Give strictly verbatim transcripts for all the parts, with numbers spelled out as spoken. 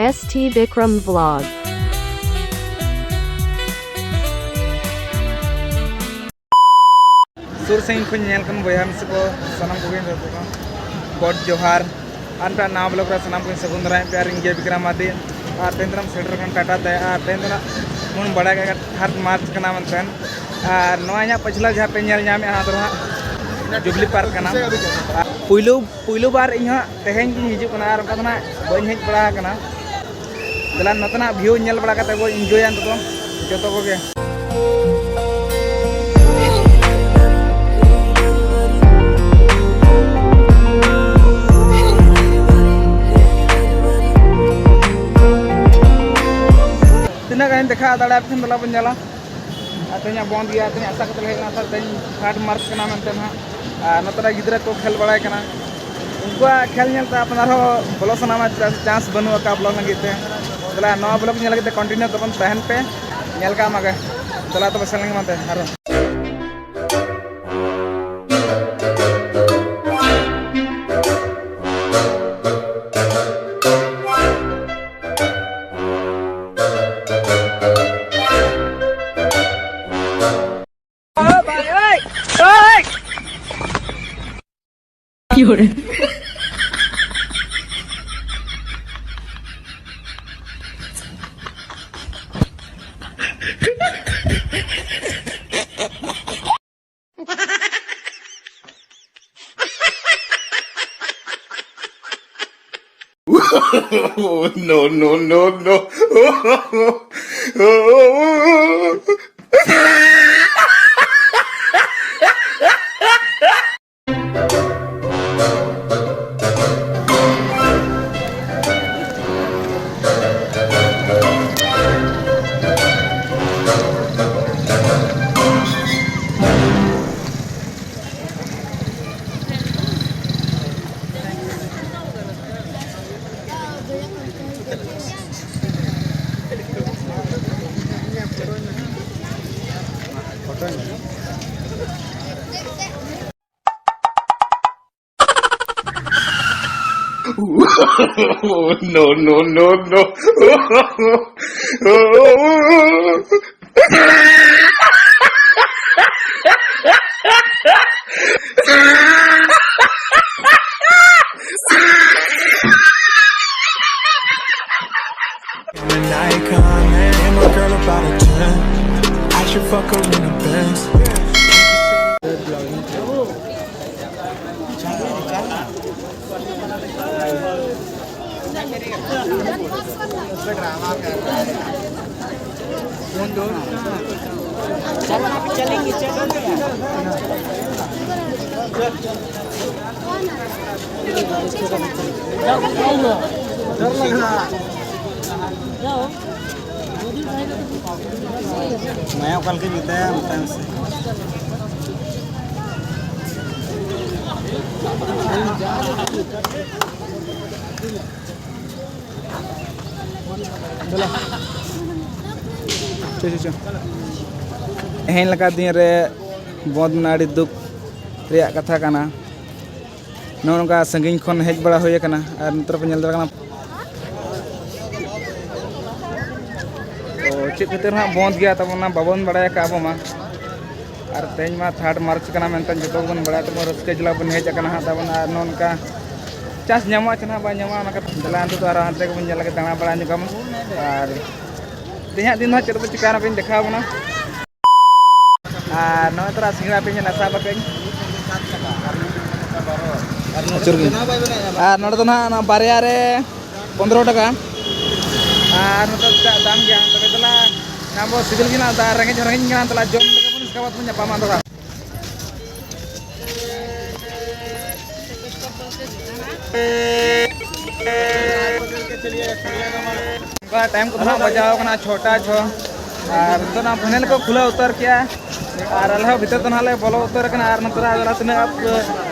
S T Bikram Vlog. ᱥᱩᱨ ᱥᱟᱺᱜᱤᱧ ᱠᱷᱚᱱ ᱧᱮᱞ ᱠᱟᱱ ᱵᱚᱭᱦᱟ ᱢᱤᱥᱤ ᱠᱚ, ᱥᱟᱱᱟᱢ ᱠᱚᱜᱮ ᱡᱚᱛᱚ ᱠᱚ ᱜᱚᱰ ᱡᱚᱦᱟᱨ᱾ ᱟᱨ ᱢᱤᱫᱴᱟᱝ ᱱᱟᱣᱟ ᱵᱞᱚᱜ ᱨᱮ ᱥᱟᱱᱟᱢ ᱠᱚᱧ ᱥᱟᱹᱜᱩᱱ ᱫᱟᱨᱟᱢᱮᱫ ᱯᱮᱭᱟ᱾ ᱟᱨ ᱤᱧ ᱜᱮ ᱵᱤᱠᱨᱚᱢ ᱢᱟᱨᱰᱤ᱾ ᱟᱨ ᱛᱮᱦᱮᱧ ᱫᱚ ᱱᱟᱜ ᱥᱮᱴᱮᱨ ᱠᱟᱱ ᱴᱟᱴᱟ ᱛᱮ᱾ ᱟᱨ ᱛᱮᱦᱮᱧ ᱫᱚ ᱱᱟᱜ ᱵᱚᱱ ᱵᱟᱲᱟᱭ ᱠᱟᱜ ᱜᱮᱭᱟ, ᱛᱷᱟᱨᱰ ᱢᱟᱨᱪ ᱠᱟᱱᱟ ᱢᱮᱱᱛᱮ᱾ ᱟᱨ ᱱᱚᱣᱟ ᱤᱧᱟᱹᱜ ᱯᱟᱪᱷᱞᱟ ᱡᱟᱦᱟᱸ ᱯᱮ ᱧᱮᱞ ᱧᱟᱢᱮᱫᱼᱟ, ᱚᱱᱟ ᱫᱚ ᱦᱟᱸᱜ ᱡᱩᱵᱽᱞᱤ ᱯᱟᱨᱠ ᱠᱟᱱᱟ᱾ ᱟᱨ ᱯᱩᱭᱞᱩ, ᱯᱩᱭᱞᱩ ᱵᱟᱨ ᱤᱧ ᱦᱟᱸᱜ ᱛᱮᱦᱮᱧ ᱜᱤᱧ ᱦᱤᱡᱩᱜ ᱠᱟᱱᱟ, ᱟᱨ ᱚᱱᱠᱟ ᱫᱚ ᱱᱟᱜ ᱵᱟᱹᱧ ᱦᱮᱡ ᱵᱟᱲᱟ ᱟᱠᱟᱱᱟ᱾ ᱫᱮᱞᱟ ᱱᱚᱛᱮᱱᱟᱜ ᱵᱷᱤᱭᱩ ᱧᱮᱞ ᱵᱟᱲᱟ ᱠᱟᱛᱮ ᱵᱚᱱ ᱤᱱᱡᱚᱭᱟ ᱱᱤᱛᱚᱜ ᱫᱚ ᱡᱚᱛᱚ ᱠᱚᱜᱮ᱾ ᱛᱤᱱᱟᱹᱜ ᱜᱟᱱᱤᱧ ᱫᱮᱠᱷᱟᱣ ᱫᱟᱲᱮᱭᱟᱯᱮ ᱠᱷᱟᱱ ᱫᱮᱞᱟ ᱵᱚᱱ ᱧᱮᱞᱟ᱾ ᱟᱨ ᱛᱮᱦᱮᱧᱟᱜ ᱵᱚᱱᱫ ᱜᱮᱭᱟ, ᱛᱮᱦᱮᱧ ᱟᱥᱟ ᱠᱟᱛᱮ ᱞᱮ ᱦᱮᱡ ᱞᱮᱱᱟ, ᱛᱮᱦᱮᱧ ᱛᱷᱟᱨᱰ ᱢᱟᱨᱪ ᱠᱟᱱᱟ ᱢᱮᱱᱛᱮ ᱱᱟᱦᱟᱜ᱾ ᱟᱨ ᱱᱚᱛᱮ ᱨᱮ ᱜᱤᱫᱽᱨᱟᱹ ᱠᱚ ᱠᱷᱮᱞ ᱵᱟᱲᱟᱭ ᱠᱟᱱᱟ, ᱩᱱᱠᱩᱣᱟᱜ ᱠᱷᱮᱞ ᱧᱮᱞ ᱛᱮ ᱟᱯᱱᱟᱨ ᱦᱚᱸ ᱵᱚᱞᱚ ᱥᱟᱱᱟᱢᱟ, ᱪᱮᱫᱟᱜ ᱥᱮ ᱪᱟᱱᱥ ᱵᱟᱹᱱᱩᱜ ᱟᱠᱟᱫ ᱵᱞᱚᱜ ᱞᱟᱹᱜᱤᱫ ᱛᱮ᱾ ᱛᱟᱦᱚᱞᱮ ᱱᱚᱣᱟ ᱵᱞᱚᱜ ᱧᱮᱞ ᱞᱟᱹᱜᱤᱫ ᱛᱮ ᱠᱚᱱᱴᱤᱱᱤᱭᱩ ᱛᱟᱵᱚᱱ ᱛᱟᱦᱮᱱ ᱯᱮ, ᱧᱮᱞ ᱠᱟᱜ ᱢᱟᱜᱮ᱾ ᱛᱟᱦᱚᱞᱮ ᱛᱚᱵᱮ ᱥᱮᱱ ᱞᱮᱱ ᱜᱮ ᱢᱟ ᱛᱮ ᱟᱨᱚ᱾ No, no, no, no. Oh, no, no, no, no. An icon, and my girl about a ten. I should fuck her in the Benz. ᱢᱟᱭᱟ ᱚᱠᱟ ᱞᱮᱠᱟᱧ ᱢᱮᱛᱟᱭᱟ, ᱢᱮᱛᱟᱭ ᱢᱮᱥᱮ᱾ ᱪᱚ, ᱪᱚ, ᱪᱚ᱾ ᱛᱮᱦᱮᱧ ᱞᱮᱠᱟ ᱫᱤᱱ ᱨᱮ ᱵᱚᱸᱫᱽ ᱢᱮᱱᱟᱜ ᱟᱹᱰᱤ ᱫᱩᱠ ᱨᱮᱭᱟᱜ ᱠᱟᱛᱷᱟ ᱠᱟᱱᱟ᱾ ᱱᱚᱜᱼᱚ ᱱᱚᱝᱠᱟ ᱥᱟᱺᱜᱤᱧ ᱠᱷᱚᱱ ᱦᱮᱡ ᱵᱟᱲᱟ ᱦᱩᱭ ᱟᱠᱟᱱᱟ᱾ ᱟᱨ ᱱᱚᱛᱮ ᱨᱮᱯᱮ ᱧᱮᱞ ᱫᱟᱲᱮᱭᱟᱜ ᱠᱟᱱᱟ᱾ ᱛᱚ, ᱪᱮᱫ ᱠᱷᱟᱹᱛᱤᱨ ᱦᱟᱸᱜ ᱵᱚᱸᱫᱽ ᱜᱮᱭᱟ ᱛᱟᱵᱚᱱᱟ, ᱵᱟᱵᱚᱱ ᱵᱟᱲᱟᱭ ᱟᱠᱟᱫ ᱟᱵᱚ ᱢᱟ᱾ ᱟᱨ ᱛᱮᱦᱮᱧ ᱢᱟ ᱛᱷᱟᱨᱰ ᱢᱟᱨᱪ ᱠᱟᱱᱟ ᱢᱮᱱᱛᱮ ᱡᱚᱛᱚ ᱜᱮᱵᱚᱱ ᱵᱟᱲᱟᱭ ᱛᱟᱵᱚᱱ, ᱨᱟᱹᱥᱠᱟᱹ ᱡᱟᱞᱟ ᱵᱚᱱ ᱦᱮᱡ ᱟᱠᱟᱱᱟ ᱦᱟᱸᱜ ᱛᱟᱵᱚᱱ᱾ ᱟᱨ ᱱᱚᱜᱼᱚ ᱱᱚᱝᱠᱟ ᱪᱟᱱᱥ ᱧᱟᱢᱚᱜᱼᱟ ᱪᱮ ᱦᱟᱸᱜ ᱵᱟᱝ ᱧᱟᱢᱚᱜᱼᱟ, ᱚᱱᱟ ᱠᱟᱛᱷᱟ ᱫᱮᱞᱟ ᱱᱤᱛᱚᱜ ᱫᱚ ᱟᱨᱦᱚᱸ ᱦᱟᱱᱛᱮ ᱜᱮᱵᱚᱱ ᱧᱮᱞ ᱞᱮᱜᱮ, ᱫᱟᱬᱟ ᱵᱟᱲᱟ ᱧᱚᱜᱟᱵᱚᱱ᱾ ᱟᱨ ᱛᱮᱦᱮᱧᱟᱜ ᱫᱤᱱ ᱫᱚ ᱦᱟᱸᱜ ᱪᱮᱫ ᱠᱚ ᱪᱤᱠᱟᱹᱭᱟ, ᱚᱱᱟ ᱠᱚᱧ ᱫᱮᱠᱷᱟᱣ ᱟᱵᱚᱱᱟ᱾ ᱟᱨ ᱱᱚᱜᱼᱚᱭ ᱛᱚᱨᱟ ᱥᱤᱸᱜᱟᱲᱟ ᱯᱮ ᱧᱮᱞᱟ, ᱥᱟᱵ ᱟᱠᱟᱫᱟᱹᱧ᱾ ᱟᱹᱪᱩᱨ ᱜᱮ᱾ ᱟᱨ ᱱᱚᱰᱮ ᱫᱚ ᱱᱟᱦᱟᱜ ᱚᱱᱟ ᱵᱟᱨᱭᱟ ᱨᱮ ᱯᱚᱱᱫᱽᱨᱚ ᱴᱟᱠᱟ᱾ ᱟᱨ ᱱᱚᱛᱮ ᱫᱚ ᱫᱟᱢ ᱜᱮᱭᱟ᱾ ᱛᱚᱵᱮ ᱫᱮᱞᱟ, ᱟᱵᱚ ᱥᱤᱵᱤᱞ ᱜᱮ ᱱᱟᱦᱟᱜ, ᱨᱮᱸᱜᱮᱡ ᱦᱚᱸ ᱨᱮᱸᱜᱮᱡ ᱠᱟᱱᱟ, ᱫᱮᱞᱟ ᱡᱚᱢ ᱞᱮᱜᱮ ᱵᱚᱱ, ᱤᱥᱠᱮ ᱵᱟᱫ ᱵᱚᱱ ᱧᱟᱯᱟᱢᱟ ᱫᱚᱦᱲᱟ᱾ ᱚᱱᱠᱟ ᱴᱟᱭᱤᱢ ᱠᱚᱫᱚ ᱦᱟᱸᱜ ᱵᱟᱡᱟᱣ ᱠᱟᱱᱟ ᱪᱷᱚᱴᱟ ᱪᱷᱚ, ᱟᱨ ᱱᱤᱛᱚᱜ ᱱᱟ ᱯᱷᱟᱭᱱᱮᱞ ᱠᱚ ᱠᱷᱩᱞᱟᱹᱣ ᱩᱛᱟᱹᱨ ᱠᱮᱜᱼᱟ, ᱟᱨ ᱟᱞᱮ ᱦᱚᱸ ᱵᱷᱤᱛᱟᱹᱨ ᱫᱚ ᱱᱟᱦᱟᱜ ᱞᱮ ᱵᱚᱞᱚ ᱩᱛᱟᱹᱨ ᱠᱟᱱᱟ, ᱟᱨ ᱱᱚᱛᱮ ᱨᱮ ᱟᱫᱚ ᱛᱤᱱᱟᱹᱜ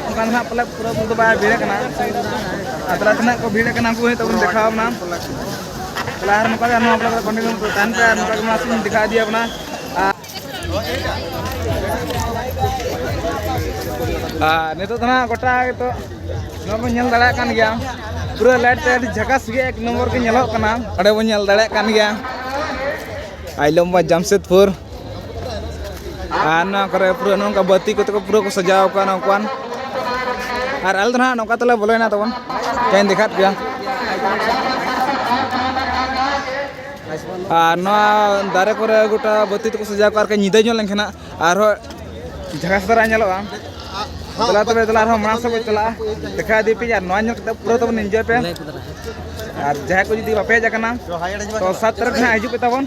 ᱚᱱᱠᱟ ᱫᱚ ᱱᱟᱦᱟᱜ ᱯᱟᱞᱮ ᱯᱩᱨᱟᱹ ᱯᱩᱨᱤ ᱫᱚ ᱵᱟᱭ ᱵᱷᱤᱲ ᱠᱟᱱᱟ, ᱟᱨ ᱛᱟᱦᱞᱮ ᱛᱤᱱᱟᱹᱜ ᱠᱚ ᱵᱷᱤᱲ ᱠᱟᱱᱟ ᱩᱱᱠᱩ ᱦᱚᱸ ᱛᱟᱵᱚᱱ ᱫᱮᱠᱷᱟᱣ ᱵᱚᱱᱟ᱾ ᱛᱟᱦᱞᱮ ᱟᱨ ᱱᱚᱝᱠᱟ ᱜᱮ ᱱᱚᱣᱟ vlog ᱨᱮ continue ᱛᱟᱦᱮᱱ ᱯᱮ, ᱟᱨ ᱱᱚᱝᱠᱟ ᱜᱮ ᱢᱟ ᱫᱮᱠᱷᱟᱣ ᱤᱫᱤᱭᱟ ᱵᱚᱱᱟ᱾ ᱟᱨ ᱟᱨ ᱱᱤᱛᱚᱜ ᱫᱚ ᱱᱟᱦᱟᱜ ᱜᱚᱴᱟ ᱜᱮᱛᱚ ᱱᱚᱣᱟ ᱵᱚᱱ ᱧᱮᱞ ᱫᱟᱲᱮᱭᱟᱜ ᱠᱟᱱ ᱜᱮᱭᱟ, ᱯᱩᱨᱟᱹ ᱞᱟᱭᱤᱴ ᱛᱮ ᱟᱹᱰᱤ ᱡᱷᱟᱠᱟᱥ ᱜᱮ ᱮᱠ ᱱᱚᱢᱵᱚᱨ ᱜᱮ ᱧᱮᱞᱚᱜ ᱠᱟᱱᱟ᱾ ᱚᱸᱰᱮ ᱵᱚᱱ ᱧᱮᱞ ᱫᱟᱲᱮᱭᱟᱜ ᱠᱟᱱ ᱜᱮᱭᱟ ᱟᱭᱞᱚᱢᱵᱟ ᱡᱟᱢᱥᱮᱫᱽᱯᱩᱨ᱾ ᱟᱨ ᱱᱚᱣᱟ ᱠᱚᱨᱮ ᱯᱩᱨᱟᱹ ᱱᱚᱝᱠᱟ ᱵᱟᱹᱛᱤ ᱠᱚᱛᱮ ᱠᱚ ᱯᱩᱨᱟᱹ ᱠᱚ ᱥᱟᱡᱟᱣ ᱠᱟᱜᱼᱟ ᱱᱚᱣᱟ ᱠᱚᱣᱟᱱ᱾ ᱟᱨ ᱟᱞᱮ ᱫᱚ ᱱᱟᱦᱟᱜ ᱱᱚᱝᱠᱟ ᱛᱮᱞᱮ ᱵᱚᱞᱚᱭᱮᱱᱟ ᱛᱟᱵᱚᱱ, ᱪᱟᱧ ᱫᱮᱠᱷᱟᱣᱮᱫ ᱯᱮᱭᱟ᱾ ᱟᱨ ᱱᱚᱣᱟ ᱫᱟᱨᱮ ᱠᱚᱨᱮ ᱜᱚᱴᱟ ᱵᱟᱹᱛᱤ ᱛᱮᱠᱚ ᱥᱟᱡᱟᱣ ᱠᱟᱜᱼᱟ, ᱟᱨ ᱠᱟᱹᱡ ᱧᱤᱫᱟᱹ ᱧᱚᱜ ᱞᱮᱱᱠᱷᱟᱱ ᱦᱟᱸᱜ ᱟᱨᱦᱚᱸ ᱡᱷᱟᱠᱟᱥ ᱫᱷᱟᱨᱟ ᱧᱮᱞᱚᱜᱼᱟ᱾ ᱫᱮᱞᱟ ᱛᱚᱵᱮ, ᱫᱮᱞᱟ ᱟᱨᱦᱚᱸ ᱢᱟᱲᱟᱝ ᱥᱮᱫ ᱵᱚᱱ ᱪᱟᱞᱟᱜᱼᱟ, ᱫᱮᱠᱷᱟ ᱤᱫᱤ ᱯᱮ ᱟᱨ ᱱᱚᱣᱟ ᱧᱮᱞ ᱠᱟᱛᱮ ᱯᱩᱨᱟᱹ ᱛᱟᱵᱚᱱ ᱮᱱᱡᱚᱭ ᱯᱮ᱾ ᱟᱨ ᱡᱟᱦᱟᱸᱭ ᱠᱚ ᱡᱩᱫᱤ ᱵᱟᱯᱮ ᱦᱮᱡ ᱟᱠᱟᱱᱟ, ᱛᱚ ᱥᱟᱛ ᱛᱟᱹᱨᱤᱠᱷ ᱦᱟᱸᱜ ᱦᱤᱡᱩᱜ ᱯᱮ ᱛᱟᱵᱚᱱ᱾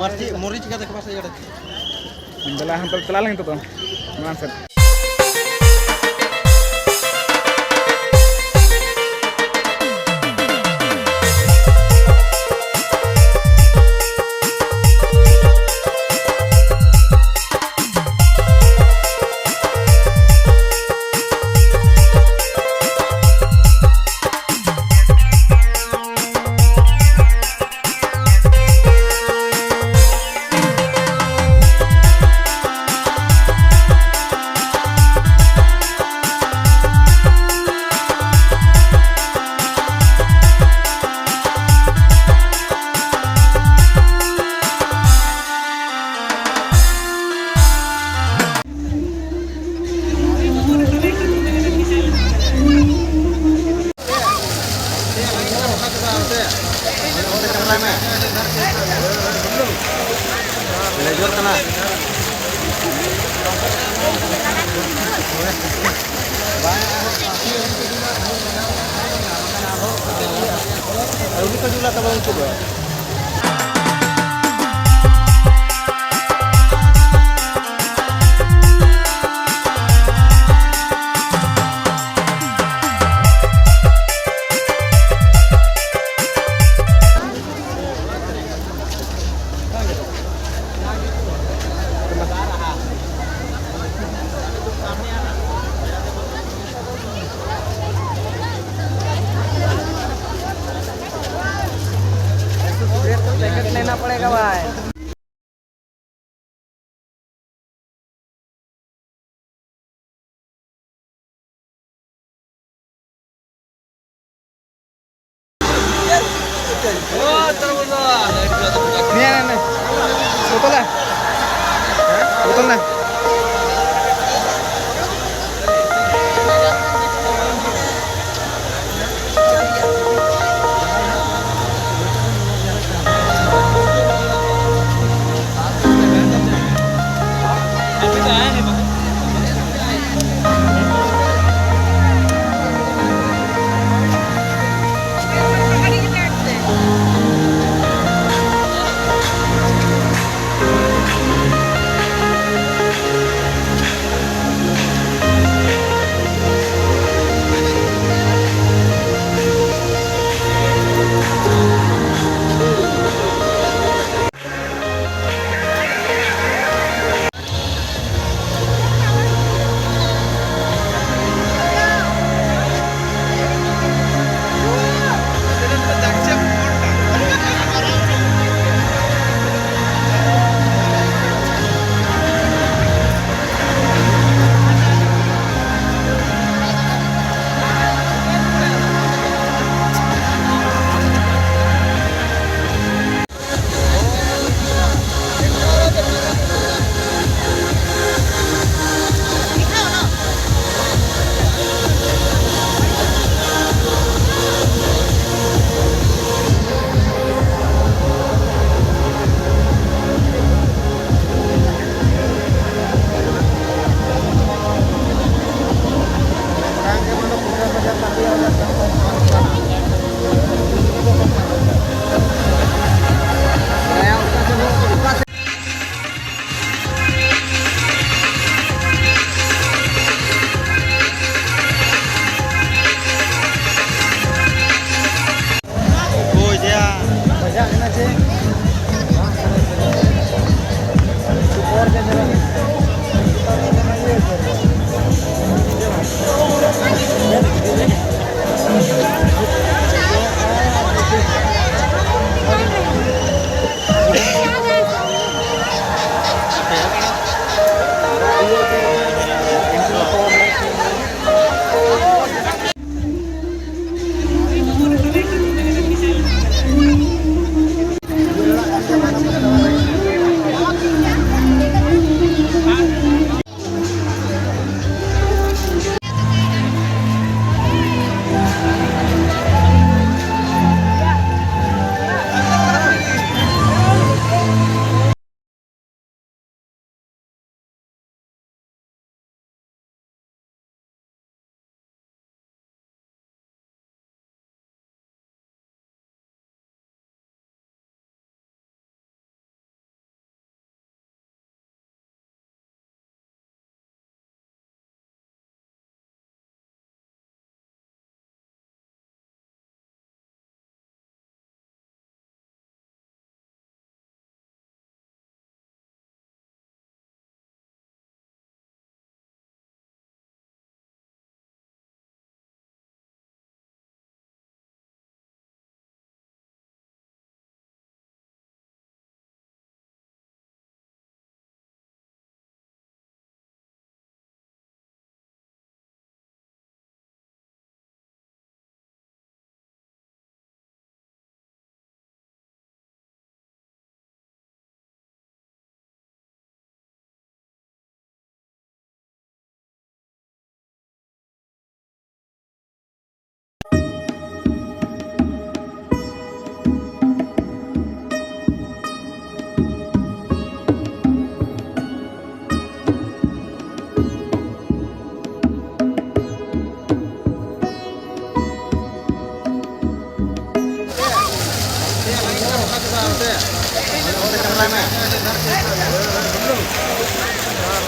ᱢᱟᱹᱨᱤᱪ, ᱢᱚᱨᱤᱪ ᱠᱟᱛᱮ ᱠᱚ ᱯᱟᱥᱮ ᱮᱲᱮ᱾ ᱫᱮᱞᱟ ᱦᱟᱱᱛᱮ ᱪᱟᱞᱟᱜ ᱞᱟᱹᱜᱤᱫ ᱱᱤᱛᱚᱜ ᱫᱚ ᱢᱟᱲᱟᱝ ᱥᱮᱫ᱾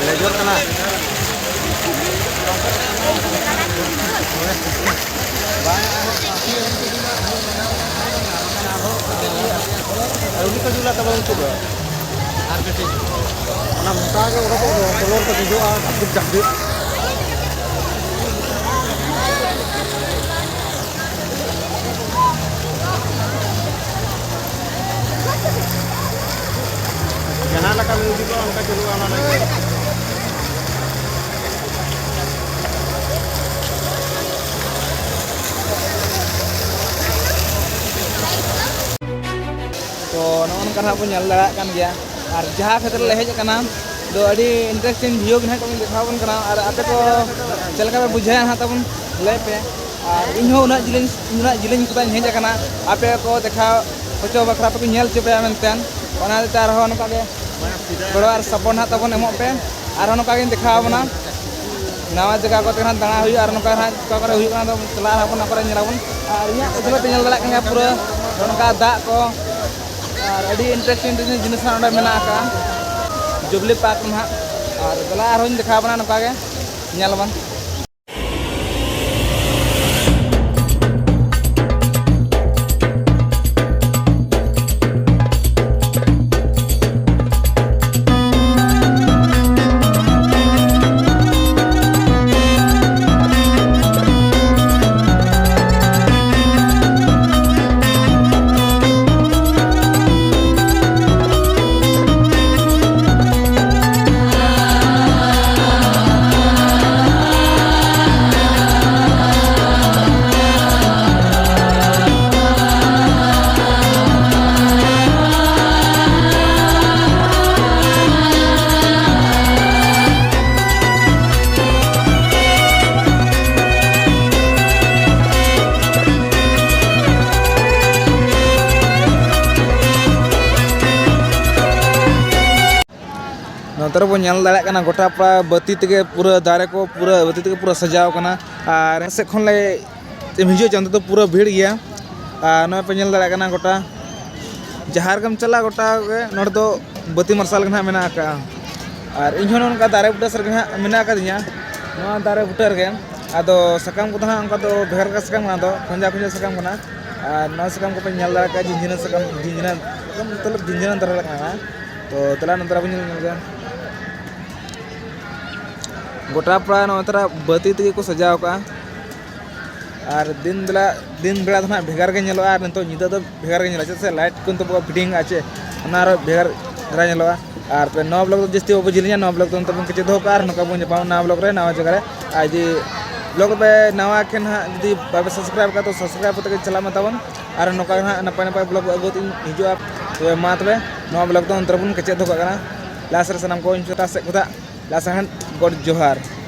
ᱞᱮᱡᱚᱨ ᱠᱟᱱᱟ᱾ ᱟᱨ ᱩᱱᱤ ᱠᱚ ᱡᱩᱞᱟ ᱛᱟᱵᱚᱱ ᱩᱱᱠᱩ ᱫᱚ᱾ ᱚᱱᱟ ᱢᱚᱴᱟ ᱜᱮ ᱚᱰᱚᱠᱚᱜ ᱫᱚ, ᱠᱚᱞᱚᱨ ᱠᱚ ᱡᱩᱡᱚᱜᱼᱟ, ᱰᱷᱟᱯᱰᱩᱯ ᱰᱷᱟᱯᱰᱩᱯ᱾ ᱡᱟᱦᱟᱸ ᱞᱮᱠᱟ ᱢᱤᱭᱩᱡᱤᱠᱚᱜᱼᱟ, ᱚᱱᱠᱟ ᱪᱟᱹᱞᱩᱜᱼᱟ ᱚᱱᱟ ᱨᱮ᱾ ᱛᱚ, ᱱᱚᱜᱼᱚ ᱱᱚᱝᱠᱟ ᱱᱟᱦᱟᱜ ᱵᱚᱱ ᱧᱮᱞ ᱫᱟᱲᱮᱭᱟᱜ ᱠᱟᱱ ᱜᱮᱭᱟ᱾ ᱟᱨ ᱡᱟᱦᱟᱸ ᱠᱷᱟᱹᱛᱤᱨ ᱞᱮ ᱦᱮᱡ ᱟᱠᱟᱱᱟ, ᱫᱚ ᱟᱹᱰᱤ interesting view ᱜᱮ ᱱᱟᱦᱟᱜ ᱠᱚ ᱫᱮᱠᱷᱟᱣ ᱟᱵᱚᱱ ᱠᱟᱱᱟ᱾ ᱟᱨ ᱟᱯᱮ ᱠᱚ ᱪᱮᱫ ᱞᱮᱠᱟ ᱯᱮ ᱵᱩᱡᱷᱟᱹᱣᱟ ᱱᱟᱦᱟᱜ ᱛᱟᱵᱚᱱ ᱞᱟᱹᱭ ᱯᱮ᱾ ᱟᱨ ᱤᱧ ᱦᱚᱸ ᱩᱱᱟᱹᱜ ᱡᱤᱞᱤᱧ, ᱩᱱᱟᱹᱜ ᱡᱤᱞᱤᱧ ᱠᱷᱚᱱᱟᱜ ᱤᱧ ᱦᱮᱡ ᱟᱠᱟᱱᱟ, ᱟᱯᱮ ᱠᱚ ᱫᱮᱠᱷᱟᱣ ᱦᱚᱪᱚ ᱵᱟᱠᱷᱨᱟ ᱯᱮ ᱧᱮᱞ ᱦᱚᱪᱚ ᱯᱮᱭᱟ ᱢᱮᱱᱛᱮ᱾ ᱚᱱᱟ ᱦᱚᱛᱮᱡ ᱛᱮ ᱟᱨᱦᱚᱸ ᱱᱚᱝᱠᱟ ᱜᱮ ᱜᱚᱲᱚ ᱟᱨ support ᱱᱟᱦᱟᱜ ᱛᱟᱵᱚᱱ ᱮᱢᱚᱜ ᱯᱮ᱾ ᱟᱨᱦᱚᱸ ᱱᱚᱝᱠᱟ ᱜᱤᱧ ᱫᱮᱠᱷᱟᱣ ᱟᱵᱚᱱᱟ, ᱱᱟᱣᱟ ᱡᱟᱭᱜᱟ ᱠᱚᱛᱮ ᱱᱟᱦᱟᱜ ᱫᱟᱬᱟ ᱦᱩᱭᱩᱜᱼᱟ, ᱟᱨ ᱱᱚᱝᱠᱟ ᱱᱟᱦᱟᱜ ᱚᱠᱟ ᱠᱚᱨᱮ ᱦᱩᱭᱩᱜ ᱠᱟᱱᱟ ᱫᱚ ᱪᱟᱞᱟᱜ ᱟᱵᱚᱱ, ᱚᱱᱟ ᱠᱚᱨᱮ ᱧᱮᱞ ᱟᱵᱚᱱ᱾ ᱟᱨ ᱤᱧᱟᱹᱜ ᱯᱤᱪᱷᱞᱟᱹ ᱯᱮ ᱧᱮᱞ ᱫᱟᱲᱮᱭᱟᱜ ᱠᱟᱱ ᱜᱮᱭᱟ ᱯᱩᱨᱟᱹ ᱱᱚᱝᱠᱟ ᱫᱟᱜ ᱠᱚ, ᱟᱨ ᱟᱹᱰᱤ interesting interesting ᱡᱤᱱᱤᱥ ᱱᱟᱦᱟᱜ ᱱᱚᱰᱮ ᱢᱮᱱᱟᱜ ᱟᱠᱟᱫᱼᱟ ᱡᱩᱵᱽᱞᱤ ᱯᱟᱨᱠ ᱨᱮ ᱱᱟᱦᱟᱜ᱾ ᱟᱨ ᱫᱮᱞᱟ ᱟᱨᱦᱚᱸᱧ ᱫᱮᱠᱷᱟᱣ ᱟᱵᱚᱱᱟ, ᱱᱚᱝᱠᱟ ᱜᱮ ᱧᱮᱞ ᱟᱵᱚᱱ᱾ ᱱᱚᱛᱮ ᱨᱮᱵᱚᱱ ᱧᱮᱞ ᱫᱟᱲᱮᱭᱟᱜ ᱠᱟᱱᱟ, ᱜᱚᱴᱟ ᱯᱟᱲᱟ ᱵᱟᱹᱛᱤ ᱛᱮᱜᱮ ᱯᱩᱨᱟᱹ, ᱫᱟᱨᱮ ᱠᱚ ᱯᱩᱨᱟᱹ ᱵᱟᱹᱛᱤ ᱛᱮᱜᱮ ᱯᱩᱨᱟᱹ ᱥᱟᱡᱟᱣ ᱠᱟᱱᱟ᱾ ᱟᱨ ᱥᱮᱫ ᱠᱷᱚᱱ ᱞᱮ ᱦᱤᱡᱩᱜᱼᱟ, ᱚᱱᱛᱮ ᱫᱚ ᱯᱩᱨᱟᱹ ᱵᱷᱤᱲ ᱜᱮᱭᱟ᱾ ᱟᱨ ᱱᱚᱜᱼᱚᱭ ᱯᱮ ᱧᱮᱞ ᱫᱟᱲᱮᱭᱟᱜ ᱠᱟᱱᱟ, ᱜᱚᱴᱟ ᱡᱟᱦᱟᱸ ᱨᱮᱜᱮᱢ ᱪᱟᱞᱟᱜ, ᱜᱚᱴᱟ ᱜᱮ ᱱᱚᱰᱮ ᱫᱚ ᱵᱟᱹᱛᱤ ᱢᱟᱨᱥᱟᱞ ᱜᱮ ᱱᱟᱦᱟᱜ ᱢᱮᱱᱟᱜ ᱟᱠᱟᱫᱼᱟ᱾ ᱟᱨ ᱤᱧ ᱦᱚᱸ ᱱᱚᱝᱠᱟ ᱫᱟᱨᱮ ᱵᱩᱴᱟᱹ ᱥᱮᱫ ᱨᱮᱜᱮ ᱱᱟᱦᱟᱜ ᱢᱮᱱᱟᱜ ᱟᱠᱟᱫᱤᱧᱟ, ᱱᱚᱣᱟ ᱫᱟᱨᱮ ᱵᱩᱴᱟᱹ ᱨᱮᱜᱮ᱾ ᱟᱫᱚ ᱥᱟᱠᱟᱢ ᱠᱚᱫᱚ ᱱᱟᱦᱟᱜ ᱚᱱᱠᱟ ᱫᱚ ᱵᱷᱮᱜᱟᱨ ᱵᱷᱮᱜᱟᱨ ᱥᱟᱠᱟᱢ ᱠᱟᱱᱟ, ᱫᱚ ᱠᱷᱚᱸᱡᱟ ᱠᱷᱚᱸᱡᱟ ᱥᱟᱠᱟᱢ ᱠᱟᱱᱟ᱾ ᱟᱨ ᱱᱚᱣᱟ ᱥᱟᱠᱟᱢ ᱠᱚᱯᱮ ᱧᱮᱞ ᱫᱟᱲᱮᱭᱟᱜ ᱠᱟᱱᱟ, ᱡᱷᱤᱱᱡᱷᱤᱱᱟᱹ ᱥᱟᱠᱟᱢ, ᱡᱷᱤᱱᱡᱷᱤᱱᱟᱹ, ᱢᱚᱛᱞᱚᱵ ᱡᱷᱤᱱᱡᱷᱤᱱᱟᱹ ᱫᱟᱨᱮ ᱞᱮᱠᱟ ᱠᱟᱱᱟ᱾ ᱛᱚ ᱫᱮᱞᱟ ᱱᱚᱛᱮ ᱨᱮ ᱵᱚᱱ ᱧᱮᱞ ᱧᱚᱜᱟ᱾ ᱜᱚᱴᱟ ᱯᱟᱲᱟ ᱱᱚᱜᱼᱚᱭ ᱛᱚᱨᱟ ᱵᱟᱹᱛᱤ ᱛᱮᱜᱮ ᱠᱚ ᱥᱟᱡᱟᱣ ᱠᱟᱜᱼᱟ᱾ ᱟᱨ ᱫᱤᱱ ᱵᱮᱲᱟ, ᱫᱤᱱ ᱵᱮᱲᱟ ᱫᱚ ᱱᱟᱦᱟᱜ ᱵᱷᱮᱜᱟᱨ ᱜᱮ ᱧᱮᱞᱚᱜᱼᱟ, ᱟᱨ ᱱᱤᱛᱚᱜ ᱧᱤᱫᱟᱹ ᱫᱚ ᱵᱷᱮᱜᱟᱨ ᱜᱮ ᱧᱮᱞᱚᱜᱼᱟ, ᱪᱮᱫᱟᱜ ᱥᱮ ᱞᱟᱭᱤᱴ ᱠᱚ ᱱᱤᱛᱚᱜ ᱵᱚ ᱯᱷᱤᱴᱤᱝ ᱟᱜᱼᱟ ᱪᱮ, ᱚᱱᱟ ᱟᱨᱚ ᱵᱷᱮᱜᱟᱨ ᱫᱷᱟᱨᱟ ᱧᱮᱞᱚᱜᱼᱟ᱾ ᱟᱨ ᱯᱮ ᱱᱚᱣᱟ ᱵᱞᱚᱜ ᱫᱚ ᱡᱟᱹᱥᱛᱤ ᱵᱟᱵᱚ ᱡᱤᱞᱤᱧᱟ, ᱱᱚᱣᱟ ᱵᱞᱚᱜ ᱫᱚ ᱱᱤᱛᱚᱜ ᱵᱚᱱ ᱠᱮᱪᱮᱫ ᱫᱚᱦᱚ ᱠᱟᱜᱼᱟ, ᱟᱨ ᱱᱚᱝᱠᱟ ᱵᱚᱱ ᱧᱟᱯᱟᱢᱟ ᱱᱟᱣᱟ ᱵᱞᱚᱜ ᱨᱮ ᱱᱟᱣᱟ ᱡᱟᱭᱜᱟ ᱨᱮ᱾ ᱟᱨ ᱡᱩᱫᱤ ᱵᱞᱚᱜ ᱨᱮᱯᱮ ᱱᱟᱣᱟ ᱠᱷᱟᱱ ᱦᱟᱸᱜ, ᱡᱩᱫᱤ ᱵᱟᱯᱮ ᱥᱟᱵᱥᱠᱨᱟᱭᱤᱵ ᱠᱟᱜᱼᱟ, ᱛᱚ ᱥᱟᱵᱥᱠᱨᱟᱭᱤᱵ ᱠᱟᱛᱮ ᱜᱮ ᱪᱟᱞᱟᱜ ᱢᱮ ᱛᱟᱵᱚᱱ᱾ ᱟᱨ ᱱᱚᱝᱠᱟ ᱜᱮ ᱦᱟᱸᱜ ᱱᱟᱯᱟᱭ ᱱᱟᱯᱟᱭ ᱵᱞᱚᱜ ᱟᱹᱜᱩ ᱠᱟᱛᱮ ᱤᱧ ᱦᱤᱡᱩᱜᱼᱟ᱾ ᱛᱚᱵᱮ ᱢᱟ ᱛᱚᱵᱮ, ᱱᱚᱣᱟ ᱵᱞᱚᱜ ᱫᱚ ᱚᱱᱛᱮ ᱨᱮᱵᱚᱱ ᱠᱮᱪᱮᱫ ᱫᱚᱦᱚ ᱠᱟᱜ ᱠᱟᱱᱟ᱾ ᱞᱟᱦᱟ ᱥᱮᱫ ᱨᱮ ᱥᱟᱱᱟᱢ ᱠᱚ ᱤᱧ ᱯᱟᱦᱴᱟ ᱥᱮᱫ ᱠᱷᱚᱱᱟᱜ ᱞᱟᱦᱟ ᱥᱮᱫ ᱦᱟᱸᱜ ᱜᱚᱰ ᱡᱚᱦᱟᱨ᱾